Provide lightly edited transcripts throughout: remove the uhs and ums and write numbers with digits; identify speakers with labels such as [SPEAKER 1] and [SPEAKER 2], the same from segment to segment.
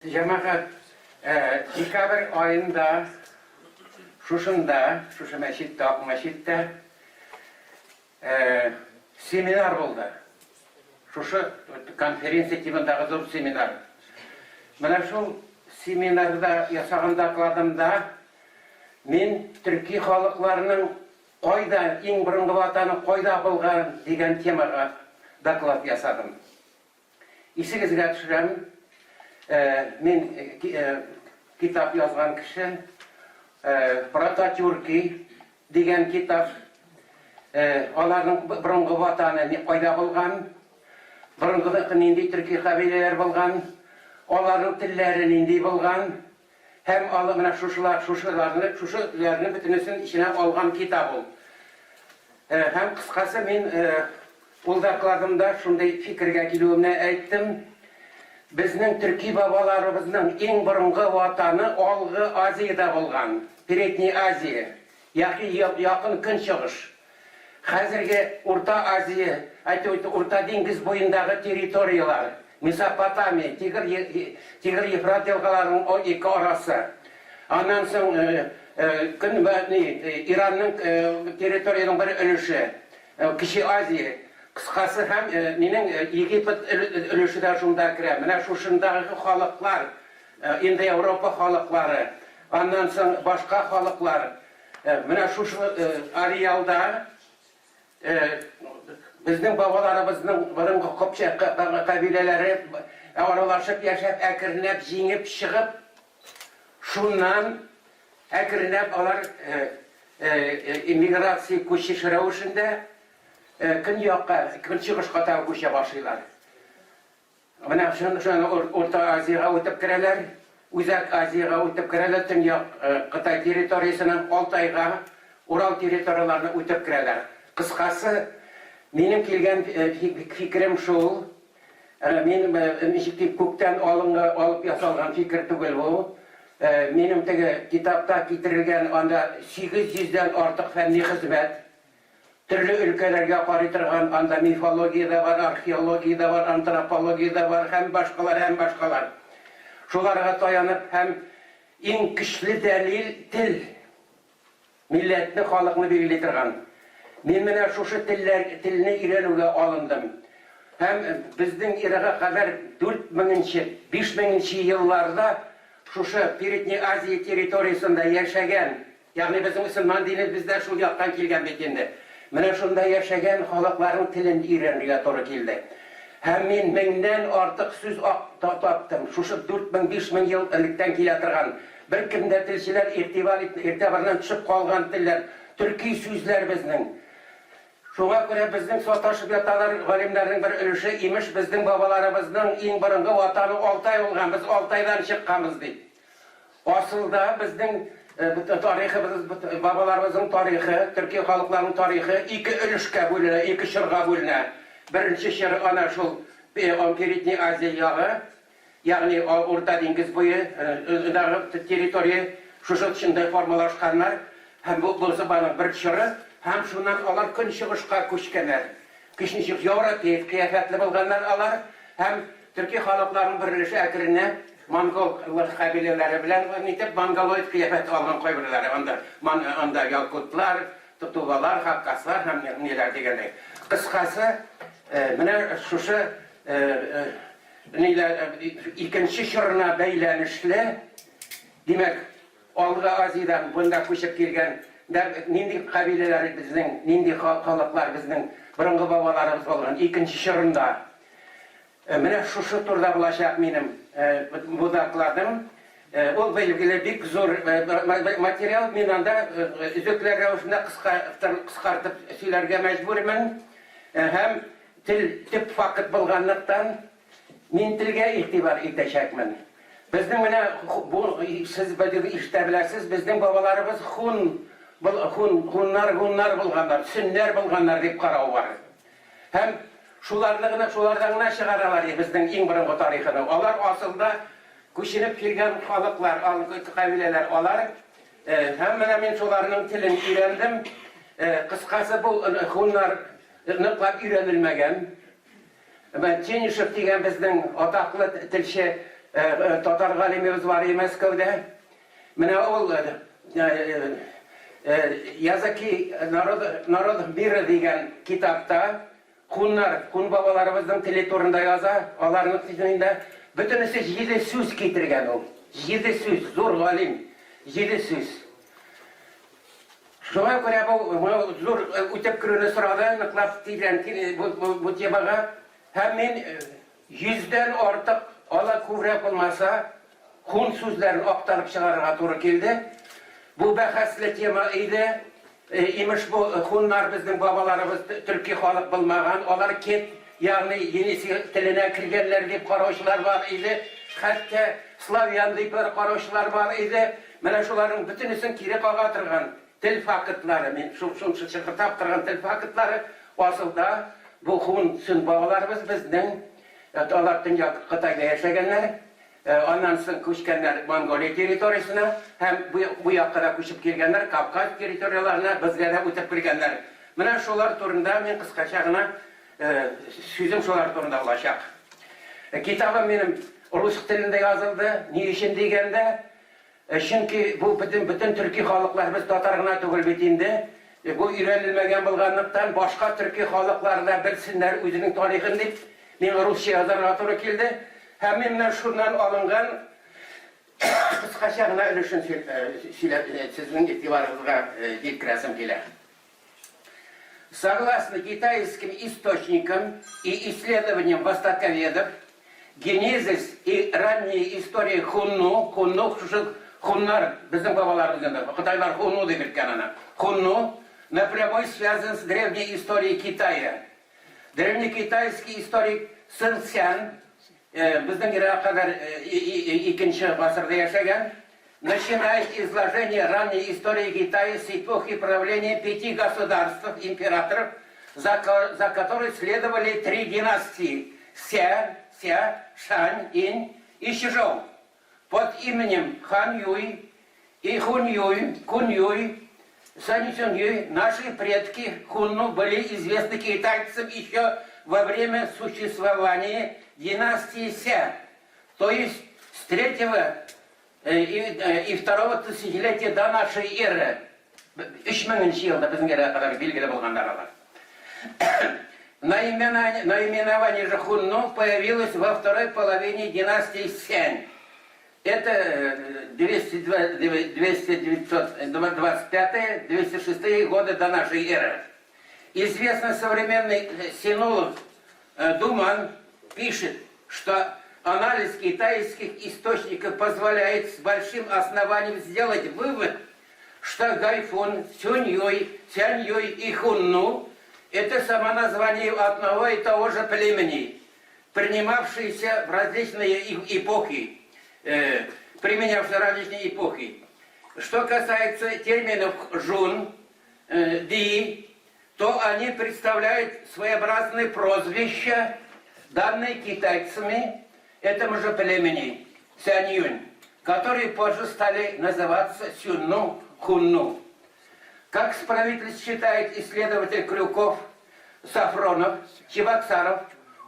[SPEAKER 1] Җәмәгать, декабрь аенда шушында, шушы мәчеттә, Ак мәчеттә семинар булды. Шушы конференция тибындагы зур семинар. Менә шул семинарда ясаган докладымда мин төрки халыкларның кайда, иң борынгы ватаны кайда булган дигән темага доклад ясадым. Исегезгә төшерәм, мин китап язган кеше, Прототюрки дигән китап, аларның борынгы ватаны кайда булган, борынгы нинди төрки кабиләләр булган, аларның телләре нинди булган һәм алы менә шушылар, шушыларны, шушыларны бөтенесен эченә алган китап ул. Һәм кыскасы мин Ул докладымда шундый фикергә килүемне әйттем, безнең төрки бабаларыбызның иң борынгы ватаны Алгы Азиядә булган, Передняя Азия, яки Якын Көнчыгыш. Хәзерге Урта Азия, әйтү Урта диңгез буендагы территорияләр, Месопотамия, Тигр, Тигр-Евфрат елгаларының ике арасы. Аннан соң көн, Иранның территориянең бер өлеше. Кече Азия, кыскасы, һәм минең Египет өлеше дә шунда керә. Менә шушындагы халыклар, индоевропа халыклары, аннан соң башка халыклар, менә шушы ареалда безнең бабаларыбызның борынгы кыпчак кабиләләре аралашып яшәп, әкренләп җиңеп чыгып, шуннан әкренләп алар Эмиграция күчеш рәвешендә көньякка, көнчыгышка таба күчә башлыйлар. Менә шуны Урта Азиягә үтеп керәләр, Үзәк Азиягә үтеп керәләр, Төньяк Кытай территориясенең Алтайга, Урал территорияләренә үтеп керәләр. Кыскасы, минем килгән фикерем шул, Мин ничек дип күктән алынгы алып ясалган фикер түгел бу. Минем теге китапта китерелгән анда 800 дән артык фәнни хезмәт. Төрле өлкәләргә карый торган анда мифология дә бар, археология дә бар, антропология дә бар һәм башкалар, һәм башкалар. Шуларга таянып һәм иң көчле дәлил тел. Милләтне, халыкны билгели торган. Мин менә шушы телләр, телне өйрәнүгә алындым. Һәм безнең эрага кадәр 4000 нче, 5000 нче елларда шушы Передняя Азия территориясендә яшәгән, ягъни безнең мөселман динебез дә шул яктан килгән бит инде. Менә шунда яшәгән халыкларның телен өйрәнергә туры килде. Һәм мин меңнән артык сүз таптым, шушы 4000, 5000 ел электән килә торган Беркем дә телчеләр игътибар итми, игътибардан төшеп калган телләр, төрки сүзләр безнең. Шуңа күрә безнең саташып яталар галимнәрнең бер өлеше, имеш, безнең бабаларыбызның иң борынгы ватаны Алтай булган, без Алтайдан чыкканбыз дип. Асылда безнең тарихыбыз, бабаларыбызның тарихы, төрки халыкларның тарихы ике өлешкә бүленә, ике чорга бүленә. Беренче чор ана шул Передний Азия ягы, Ягъни Урта диңгез буе дагы территория шушы эчендә формалашканнар һәм бу булса аның бер чоры һәм шуннан алар көнчыгышка күчкәннәр. Көнчыгыш европеец кыяфәтле булганнар алар һәм төрки халыкларның бер өлеше әкренләп монгол кабиләләре белән нитеп монголоид кыяфәт алган кайберләре анда анда якутлар, тувалар, хакаслар һәм ниләр дигәндәй. Кыскасы, менә шушы Ниләр, икенче чорына бәйләнешле, димәк, Алгы Азиядән бунда күчеп килгән нинди кабиләләр безнең, нинди халыклар безнең борынгы бабаларыбыз булган икенче чорында. Менә шушы турыда булачак минем бу докладым. Ул билгеле бик зур материал, мин анда өзекләр рәвешендә кыскартып сөйләргә мәҗбүрмен. Һәм Тел төп факт булганлыктан, мин телгә игътибар итәчәкмен. Безнең менә бу сез ишетә беләсез, безнең бабаларыбыз хун, хун, хуннар, гуннар булганнар, сөннәр булганнар дип карау бар. Һәм шуларны гына, шулардан гына чыгаралар безнең иң борынгы тарихыны. Алар асылда күченеп килгән халыклар, кабиләләр алар. Һәм менә мин шуларның телен өйрәндем. Кыскасы, бу хуннар Ныклап өйрәнелмәгән. Менә Тенишев дигән безнең атаклы телче татар галимебез бар и Мәскәүдә. Менә ул Языки народов мира дигән китапта хуннар, хун бабаларыбызның теле турында яза, аларның телендә бөтенесе җиде сүз китергән ул. Җиде сүз, зур галим, җиде сүз. Шуңа күрә бу зур үтеп керүне сорады, ныклап тирән бу темага. Һәм мин йөздән артык, алай күбрәк булмаса, хун сүзләрен актарып чыгарырга туры килде. Бу бәхәсле тема иде. Имеш, бу хуннар безнең бабаларыбыз төрки халык булмаган, алар кет, ягъни Енисей теленә кергәннәр дип караучылар бар иде. Хәтта славян дип караучылар бар иде. Менә шуларның бөтенесен кире кага торган тел фактлары, мин шунсы чыкыртап торган тел фактлары, асылда бу хун сөн бабаларыбыз безнең, алар Төньяк Кытайда яшәгәннәр, аннан соң күчкәннәр Монголия территориясенә һәм бу якка да күчеп килгәннәр, Кавказ территорияләренә, безгә дә үтеп кергәннәр. Менә шулар турында мин кыскача гына сүзем шулар турында булачак. Китабым минем рус телендә язылды. Ни өчен дигәндә, Чөнки бу бөтен бөтен төрки халыклар, без татар гына түгел бит инде, бу өйрәнелмәгән булганлыктан, башка төрки халыклар да белсеннәр үзенең тарихын дип, миңа русча язарга туры килде. Һәм мин менә шуннан алынган кыскача гына өлешен сөйләп, сезнең игътибарыгызга җиткерәсем килә. Согласно китайским источникам и исследованиям востоковедов, генезис и ранняя история хунну, хунну, шушы хуннар, безнең бабаларыбыз инде, кытайлар хунну дип йөрткән аны. Хунну напрямую связан с древней историей Китая. Древнекитайский историк Сын Сян, безнең эрага кадәр икенче гасырда яшәгән, начинает изложение ранней истории Китая с эпохи правления пяти государств императоров, за которой следовали три династии – Ся, Ся, Шань, Инь и Чжоу. Под именем Хан Юй и Хун Юй, Кун Юй, Сань Сюн Юй наши предки хунну были известны китайцам еще во время существования династии Ся, то есть с третьего и второго тысячелетия до нашей эры. 3000 елда безнең эрага кадәр билгеле булганнар алар. Наименование же хунну появилось во второй половине династии Сянь. Это 225-206 годы до нашей эры. Известный современный синолог Думан пишет, что анализ китайских источников позволяет с большим основанием сделать вывод, что Гайфун, Сюнь-Юй, Сянь-Юй и Хунну – это самоназвание одного и того же племени, принимавшиеся в различные эпохи, применявшие различные эпохи. Что касается терминов «жун», «ди», то они представляют своеобразные прозвища, данные китайцами этому же племени Сяньюнь, которые позже стали называться Сюнну Хунну. Как справедливо считает исследователь Крюков, Сафронов, Чебоксаров,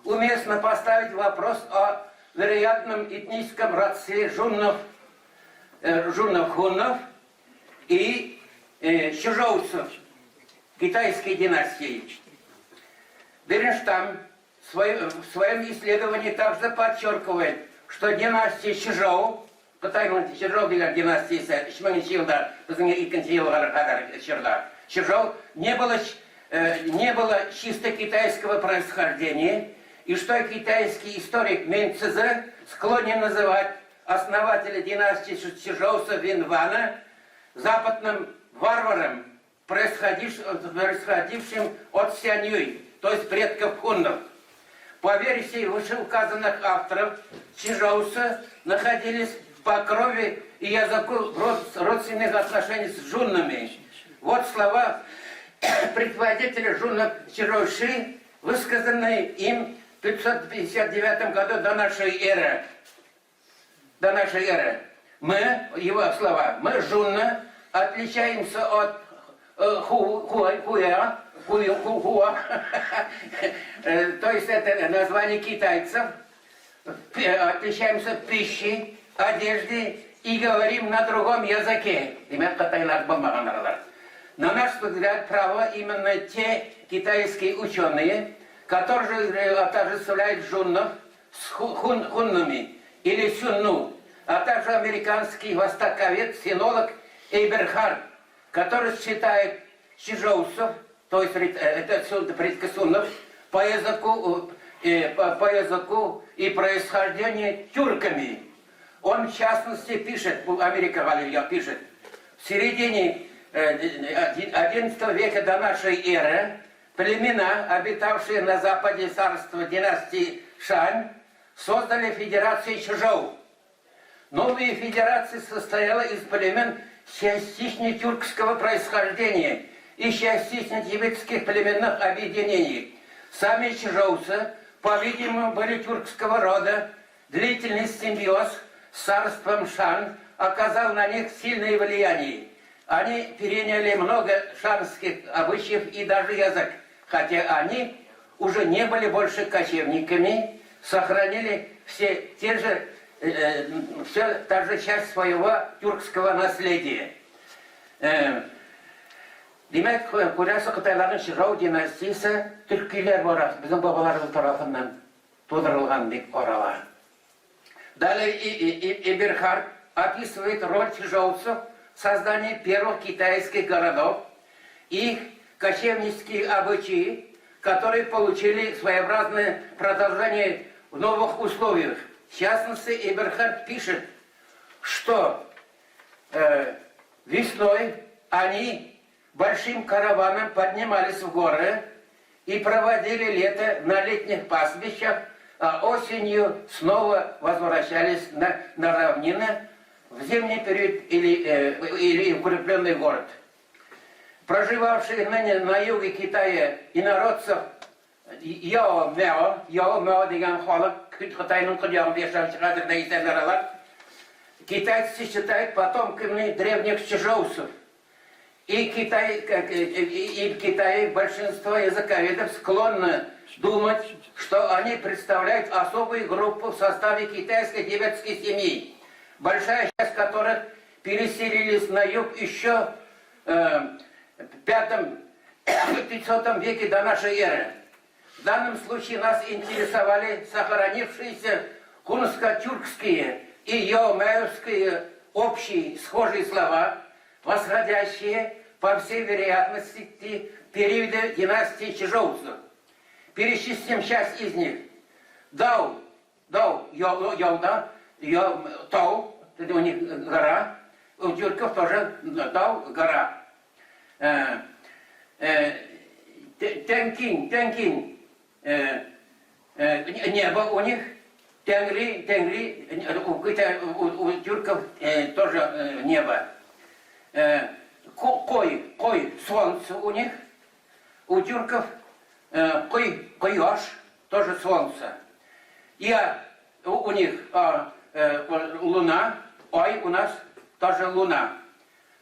[SPEAKER 1] уместно поставить вопрос о вероятном этническом родстве жуннов, жуннов-хуннов и чжоуцев китайской династии. Беренштам в своем исследовании также подчеркивает, что династия Чжоу, Кытайның Чжоу дигән династиясе 3000 елда, безнең икенче елга кадәр чорда, Чжоу не было чисто китайского происхождения, и что китайский историк Мин Цзэ склонен называть основателя династии Чжоуса Винвана западным варваром, происходившим от Сяньюй, то есть предков хуннов. По версии вышеуказанных авторов, чжоусы находились по крови и языку родственных отношений с жуннами. Вот слова предводителя жуннов Чжоуши, высказанные им в 559 году до нашей эры. До нашей эры. Мы, его слова, мы, жунны, отличаемся от ху, ху, хуя, ху, ху, хуа, то есть это название китайцев. Отличаемся в пище, одежде и говорим на другом языке. Димәк, кытайлар булмаганнар алар. На наш взгляд, право именно те китайские ученые, которые отождествляют жуннов с хуннами или сюнну, а также американский востоковед, синолог Эйберхард, который считает чижоусов, то есть это предки суннов, по языку и происхождению тюрками. Он, в частности, пишет, Америка Валерия пишет, в середине XI века до нашей эры племена, обитавшие на западе царства династии Шань, создали федерацию Чжоу. Новая федерация состояла из племен частично тюркского происхождения и частично тибетских племенных объединений. Сами чжоуцы, по-видимому, были тюркского рода. Длительный симбиоз с царством Шан оказал на них сильное влияние. Они переняли много шанских обычаев и даже язык, хотя они уже не были больше кочевниками, сохранили все та же часть своего тюркского наследия. Димәк, күрәсе, кытайларның Чжоу династиясе төркиләр бара, безнең бабаларыбыз тарафыннан тудырылган дип карала. Далее Эберхард описывает роль чжоуцев в создании первых китайских городов, их кочевнические обычаи, которые получили своеобразное продолжение в новых условиях. В частности, Эберхард пишет, что весной они большим караваном поднимались в горы и проводили лето на летних пастбищах, а осенью снова возвращались на равнины в зимний период или укрепленный город. Проживавшие ныне на юге Китая инородцев Яо Мяо, Яо Мяо дигән халык Кытайның көньягында яшәүче хәзер дә исәннәр алар. Китайцы считают потомками древних чжоусов. И в Китае большинство языковедов склонны думать, что они представляют особую группу в составе китайской тибетской семьи, большая часть которых переселились на юг еще в пятом 500 веке до нашей эры. В данном случае нас интересовали сохранившиеся хунско-тюркские и яомеевские общие схожие слова, восходящие, по всей вероятности, периода династии Чжоуцев. Перечислим часть из них. Дау, Дау, Яуда, Тау, это у них гора, у тюрков тоже Тау, гора. Тянкин, Тянкин, небо у них, Тенгри, Тенгри, у тюрков тоже небо. Кой, Кой, солнце у них, у тюрков Кой, Кояш, тоже солнце. Я, у них луна, ай у нас тоже луна.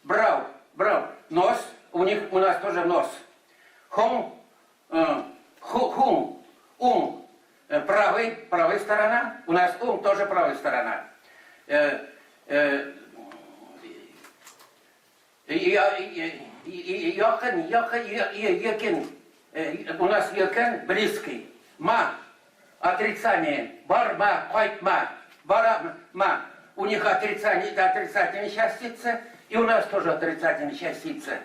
[SPEAKER 1] Брау, брау, нос, у них у нас тоже нос. Хун, хун, ун, правый, правая сторона, у нас ун тоже правая сторона. Якын, якын, якын, у нас якын близкий. Ма, отрицание, барма, кайтма, барама. У них отрицание, это отрицательная частица, и у нас тоже отрицательная частица.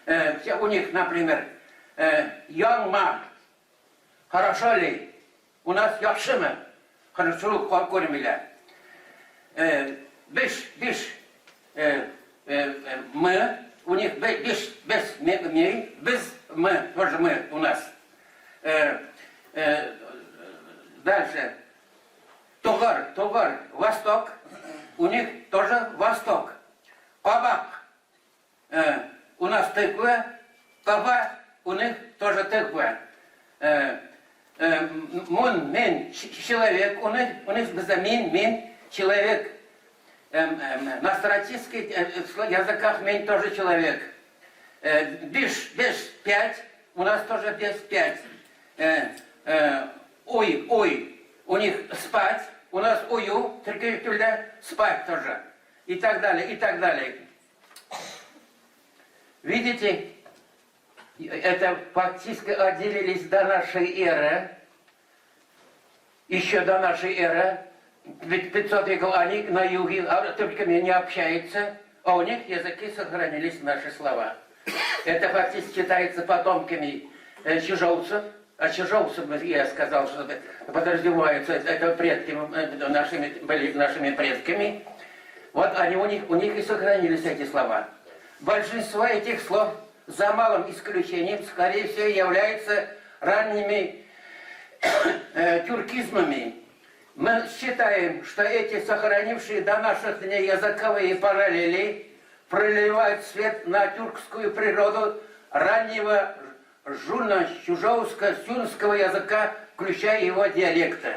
[SPEAKER 1] У них, например, яңма, хорошо ли? У нас яхшымы? Хорошо күрмиләр. Биш, биш, мы, у них биш, без, мы, без, мы, тоже мы у нас. Дальше. Тугар, Тугар, Восток, у них тоже Восток. Кабак, у нас тыква, каба, у них тоже тыква. Мун, мин, человек, у них мин, мин, человек. На ностратических языках мин тоже человек. Биш, биш, пять, у нас тоже без пять. Ой, ой, У них спать, у нас ую, төрки телдә спать тоже. И так далее, и так далее. Видите, это фактически отделились до нашей эры, еще до нашей эры, 500 веков они на юге а тюрками не общаются, а у них языки сохранились наши слова. Это фактически считается потомками чужоуцев, а чужоуцев, я сказал, что подразумеваются, это предки нашими, были нашими предками. Вот они у них и сохранились эти слова. Большинство этих слов, за малым исключением, скорее всего, являются ранними тюркизмами. Мы считаем, что эти сохранившие до наших дней языковые параллели проливают свет на тюркскую природу раннего жуно-чужоуско-сюнского языка, включая его диалекты.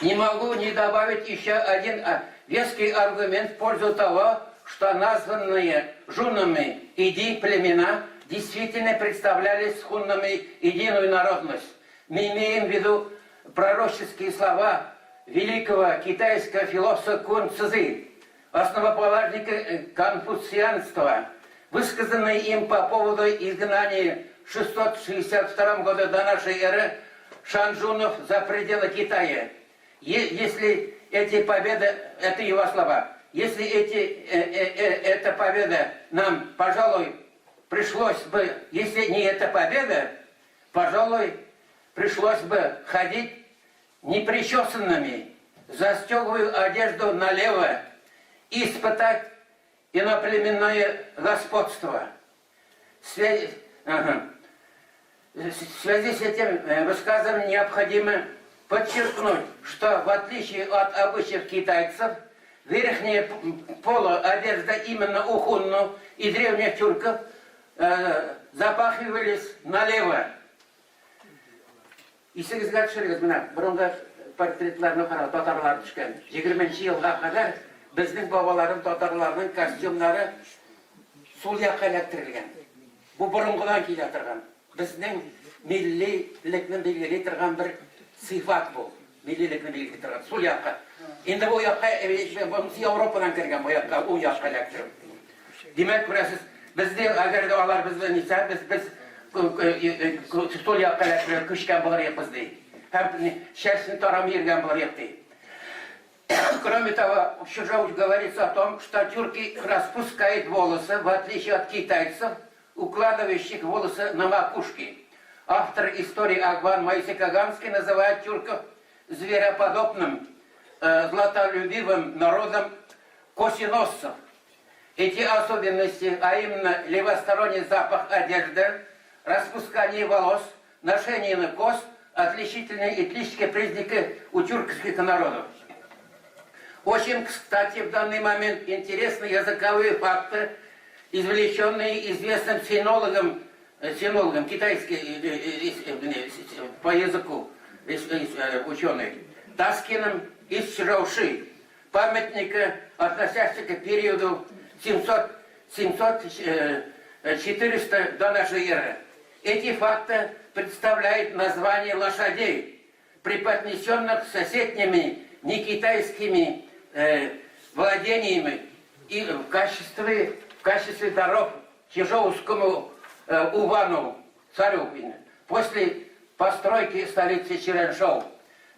[SPEAKER 1] Не могу не добавить еще один веский аргумент в пользу того, что названные жунами и ди племена действительно представляли с хуннами единую народность. Мы имеем в виду пророческие слова великого китайского философа Кун Цзы, основоположника конфуцианства, высказанные им по поводу изгнания в 662 году до нашей эры шанжунов за пределы Китая. Если эти победы, это его слова, если эта победа нам, пожалуй, пришлось бы, если не эта победа, пожалуй, пришлось бы ходить непричесанными, застегивая одежду налево и испытать иноплеменное господство. Ага. В связи с этим высказыванием необходимо подчеркнуть, что в отличие от обычаев китайцев, верхняя пола одежда именно у хунну и древних тюрков запахивались налево. Исегезгә төшерегез, менә борынгы портретларны карау, татарлар төшкән. 20 елга кадәр безнең бабаларым татарларның костюмнары сул якка эләктерелгән. Бу борынгыдан килә торган. Безнең миллилекне билгели торган бер сыйфат бу. Миллилекне билгели торган сул якка. Инде бу якка монысы Европадан кергән бу якка, уң якка эләктерү. Димәк, күрәсез, бездә әгәр дә алар безне нисә, без сул якка эләктереп күчкән булыр идек без ди. Һәм чәчен тарамый йөргән булыр идек ди. Кроме того, в Чужоу говорится о том, что тюрки распускают волосы, в отличие от китайцев, укладывающих волосы на макушке. Автор истории Агван Моисей Каганский называет тюрков звероподобным, златолюбивым народом косиносцев. Эти особенности, а именно левосторонний запах одежды, распускание волос, ношение на кос, отличительные этнические признаки у тюркских народов. Очень, кстати, в данный момент интересны языковые факты, извлеченные известным синологом, синологом китайский по языку ученый, Таскиным из Чжоуши, памятника, относящегося к периоду 700, 700 400 до нашей эры. Эти факты представляют название лошадей, преподнесенных соседними некитайскими владениями и в качестве даров Чижоускому Увану, царю, после постройки столицы Чиреншоу.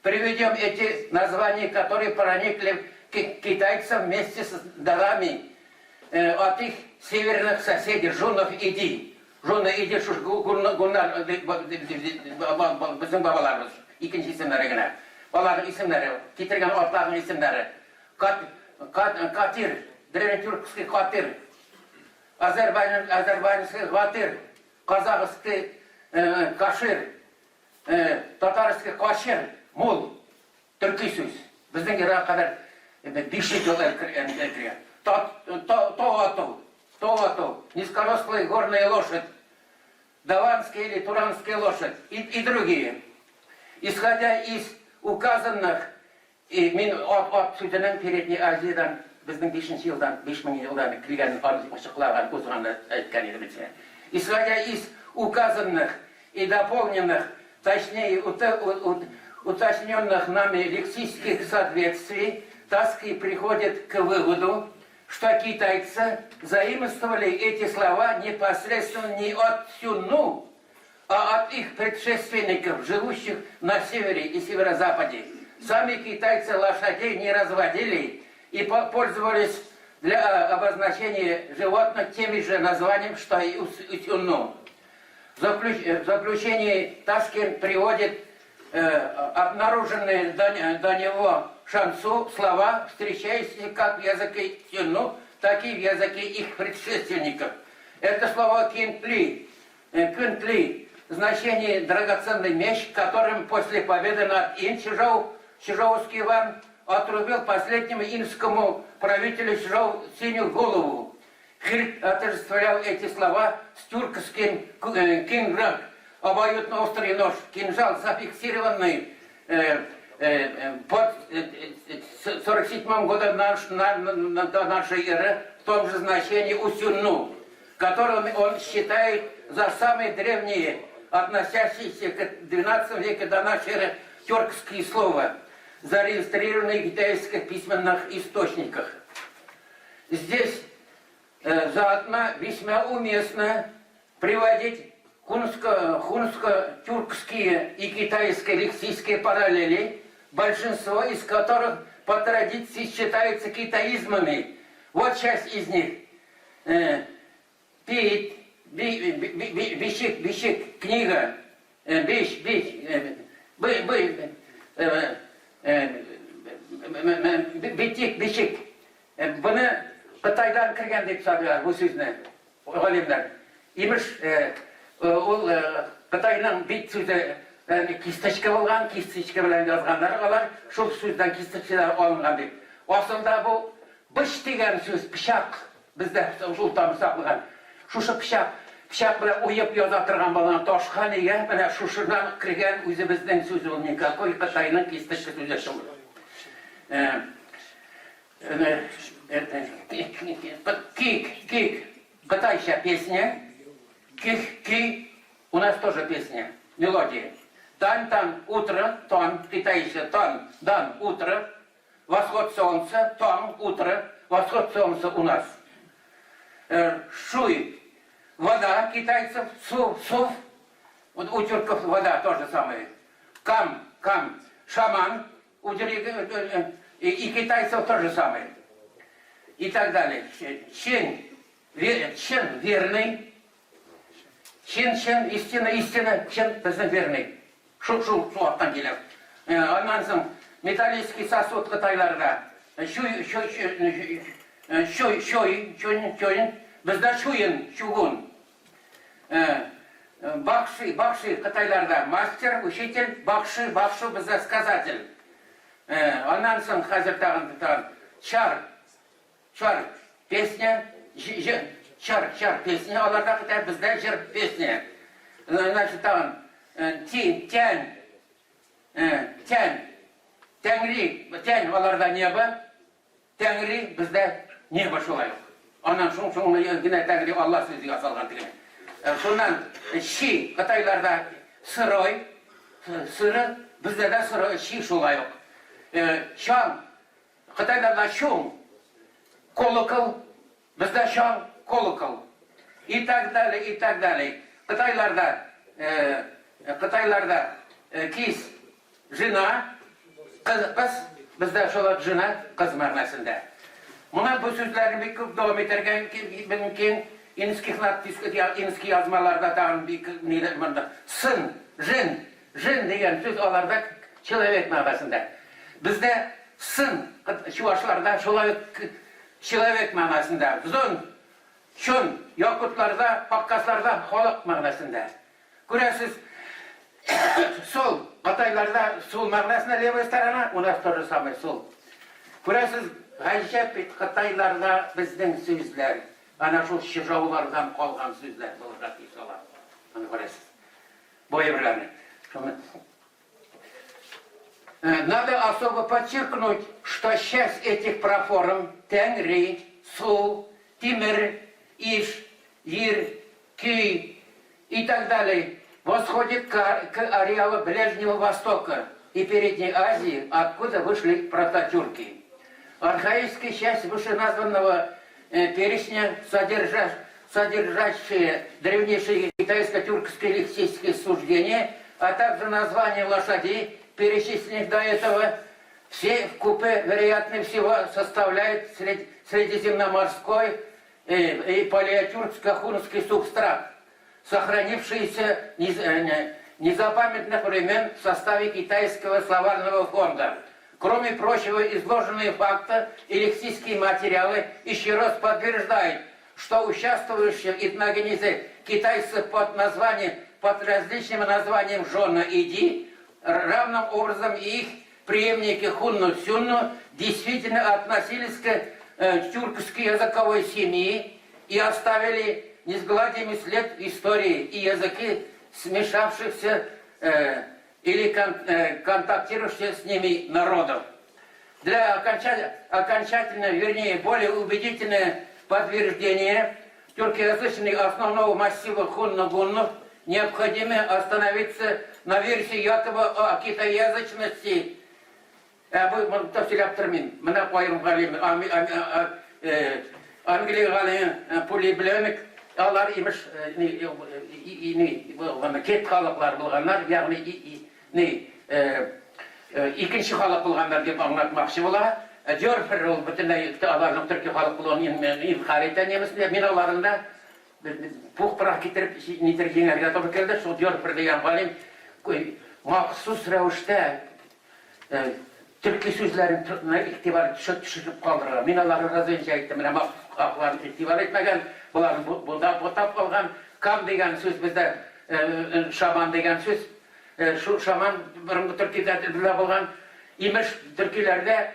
[SPEAKER 1] Приведем эти названия, которые проникли к китайцам вместе с дарами от их северных соседей, жунов и ди. Жуны и ди, шуш гуннар, безнең бабаларыбыз, икенче исемнәре генә. Аларның исемнәре, китергән атларның исемнәре. Катир, древнетюркский катир, Азербайджан, азербайджанский гатир, казахский кашир, татарский кашир, мул, төрки сүз. Безнең эрага кадәр 500 ел элек кергән. Тоату, тоату, низкорослая горная лошадь, даванская или туранская лошадь и другие. Исходя из указанных, и мин ат сүзенең Передней Азиядан безнең 5 елдан, 5000 елдан килгән ачыклаган, узганны әйткән идем сезгә. Исходя из указанных и дополненных, точнее, уточненных нами лексических соответствий Таски приходит к выводу, что китайцы заимствовали эти слова непосредственно не от Сюнну, а от их предшественников, живущих на севере и северо-западе. Сами китайцы лошадей не разводили и пользовались для обозначения животных теми же названиями, что и у Сюнну. В заключении Таскин приводит обнаруженные до него Шансу слова, встречающиеся как в языке Сюнну, так и в языке их предшественников. Это слово «кинтли», «кынтли», значение «драгоценный меч», которым после победы над Ин Чжоуский Иван отрубил последнему инскому правителю Чжоу Синю голову. Хирт отождествлял эти слова с тюркским кинграк, обоюдно острый нож, кинжал, зафиксированный под 47 годом до нашей эры в том же значении у Сюнну, которым он считает за самые древние, относящиеся к 12 веку до нашей эры, тюркские слова, зарегистрированные в китайских письменных источниках. Здесь заодно весьма уместно приводить хунско-тюркские и китайские лексические параллели, большинство из которых по традиции считаются китаизмами. Вот часть из них. Пит, бишик, бишик, книга, биш, биш, бы, бы, битик, бишик. Буны Кытайдан кергән дип саныйлар бу сүзне галимнәр. Имеш, ул Кытайның бит сүзе кисточка булган, кисточка белән язганнар алар, шул сүздән кисточкалар алынган дип. Асылда бу быч дигән сүз, пычак, бездә шул тамыр сакланган. Шушы пычак, пычак белән уеп яза торган булган ташка нигә менә шушыннан кергән үзебезнең сүз ул, никакой Кытайның кисточка сүзе түгел. Кик, кик, кытайча песня, ких, ки, у нас тоже песня, мелодия. Тан, тан, утро, тон, китайча, тан, дан, утро, восход солнца, тон, утро, восход солнца у нас. Шуй, вода китайцев, су, сув, вот у тюрков вода тоже самое. Кам, кам, шаман, у и китайцев то же самое. И так далее. Чин, чин верный, чин, чин, истина, истина, чин, безнең верный. Шул, шул, шул арттан килә. Аннан соң металлический сосуд кытайларда. Шуй, шуй, шуй, шуй, чун, чун, бездә чуен, чугун. Бакши, бакши кытайларда мастер, учитель, бакши, бакшу бездә сказатель. Аннан соң хәзер тагын тагын чар, чар песня, чар, чар песня аларда кытай, бездә җыр песня. Значит, тагын ти, тән, тән, тәңри, тән аларда небо, Тәңри бездә небо шулай ук. Аннан шуң шуң генә Тәңри Алла сүзе ясалган теге. Шуннан щи кытайларда сырой, сыры, бездә дә сырой, щи шулай ук. Чаң кытайларда чуң, колокол, бездә чаң, колокол. И так далее, и так далее. Кытайларда, кытайларда кис, Жена, кыз, кыз, бездә шулай жена, кыз мәгънәсендә. Моны бу сүзләрне бик күп дәвам итәргә мөмкин. Инских надпись, инский язмаларда тагын бик ниләр монда. Сын, жен, жен дигән сүз аларда человек мәгънәсендә. Бездә сын, чувашларда шулай ук человек мәгънәсендә. Зон, чон, якутларда, хакасларда халык мәгънәсендә. Күрәсез, сул, кытайларда сул мәгънәсендә левая сторона, у нас то же самое сул. Күрәсез, гаҗәп бит кытайларда безнең сүзләр, ана шул чжаулардан калган сүзләр булырга тиеш алар. Аны күрәсез. Бу әйберләрне. Шуны Надо особо подчеркнуть, что часть этих проформ Тәңри, Су, Тимер, Иш, Ир, Көй и так далее восходит к ареалу Ближнего Востока. и Передней Азии, откуда вышли прототюрки. Архаическая часть вышеназванного перечня, содержащие древнейшие китайско-тюркские лексические суждения, а также названия лошадей, перечисленных до этого, все в купе, вероятнее всего, составляют средиземноморской и палеотюркско-хунский субстрат, сохранившийся незапамятных времен в составе китайского словарного фонда. Кроме прочего, изложенные факты и лексические материалы еще раз подтверждают, что участвующие в этногенезе китайцы под различным названием Жона и Ди, равным образом и их преемники Хунну-Сюнну, действительно относились к тюркской языковой семьи и оставили неизгладимый след в истории и языки смешавшихся или контактирующих с ними народов. Для окончательного, вернее, более убедительное подтверждение тюркоязычных основного массива хунно-гуннов необходимо остановиться на версии якобы о китаязычности. Бу моны тәфсилләп тормыйм. Менә аерым галим, Англия галиме Пули Блемик, алар имеш ни булган, кет халыклар булганнар, ягъни ни икенче халык булганнар дип аңлатмакчы була. Дёрфер ул бөтенләй аларның төрки халык булуын инкарь итә немецләр. Мин аларны да пух-пырах китереп нидер җиңәргә туры килде. Шул Дёрфер дигән галим махсус рәвештә төрки сүзләрен игътибар төшереп калдырырга. Мин аларны разыенча әйттем, менә махсус аларны игътибар итмәгән, боларны бутап алган. Кам дигән сүз бездә шаман дигән сүз. Шул шаман борынгы төркиләрдә телдә булган. Имеш, төркиләрдә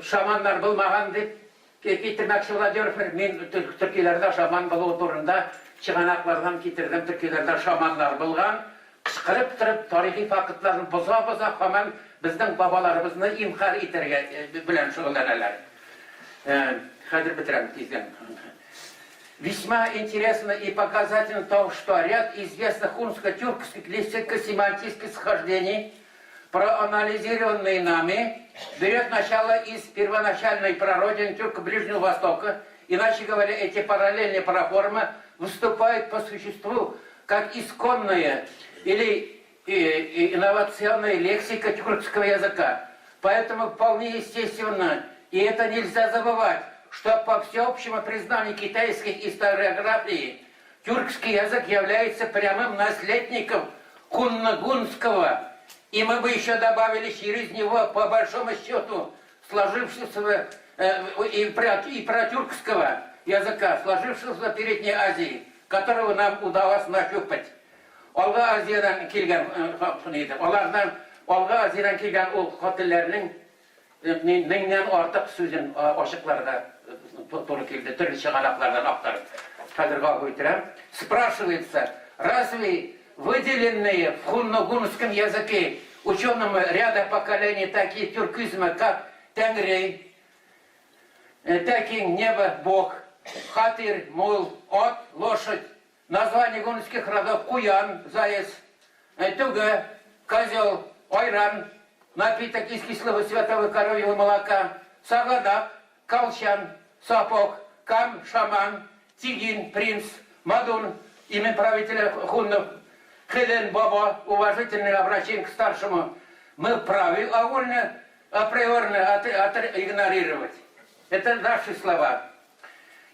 [SPEAKER 1] шаманнар булмаган дип китермәкче була Дёрфер. Мин төркиләрдә шаман булуы турында чыганаклардан китердем, төркиләрдә шаманнар булган. Кычкырып торып, тарихи фактларны боза-боза һаман безнең бабаларыбызны инкарь итәргә белән шөгыльләнәләр. Хәзер бетерәм тиздән. Весьма интересно и показательно то, что ряд известных хунско-тюркских лексико-семантических схождений, проанализированные нами, берет начало из первоначальной прародины тюрка Ближнего Востока. Иначе говоря, эти параллельные праформы выступают по существу как исконная или инновационная лексика тюркского языка. Поэтому вполне естественно, и это нельзя забывать, что по всеобщему признанию китайской историографии тюркский язык является прямым наследником хунно-гунского, и мы бы еще добавили через него, по большому счету, сложившегося и протюркского языка, сложившегося в Передней Азии, которого нам удалось нащупать. Алгы Азиядән килгән иде. Алардан Алгы Азиядән килгән ул телләрнең меңнән артык сүзен ачыкларга туры килде, төрле чыганаклардан актарып. Хәзер гафу иттерәм. Спрашивается, разве выделенные в хунно-гунском языке ученым ряда поколений такие тюркизмы, как Тенгри, Текин, небо, бог, Хатир, мул, от, лошадь, название гунских родов Куян, заяц, Туге, козел, Ойран, напиток из кислого святого коровьего молока, Сагадак, колчан, сапог, Кам, шаман, Тигин, принц, Мадун, имя правителя хуннов, Хелен, баба, уважительное обращение к старшему, мы вправе огульно, априорно игнорировать. Это наши слова.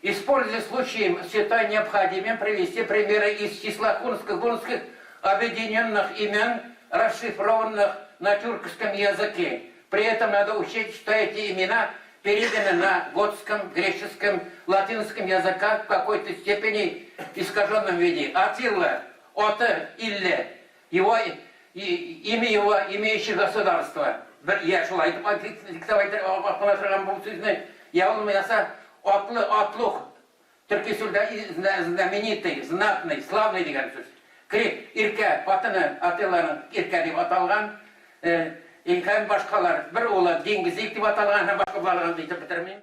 [SPEAKER 1] Используя случай, считаю необходимым привести примеры из числа хунско-гунских объединенных имен, расшифрованных на тюркском языке. При этом надо учесть, что эти имена переданы на готском, греческом, латинском языках в какой-то степени искаженном виде. Атилла, Оте, Илле, его, имя его, имеющее государство. Бер я шулай диктовать торган бу сүзне, я булмаса атлы, атлух, төрки сүздә знаменитый, знатный, славный дигән сүз. Иркә, хатыны Атилланың Иркә дип аталган, һәм башкалар. Бер улы Диңгезик дип аталган һәм башкаларны әйтеп бетермим.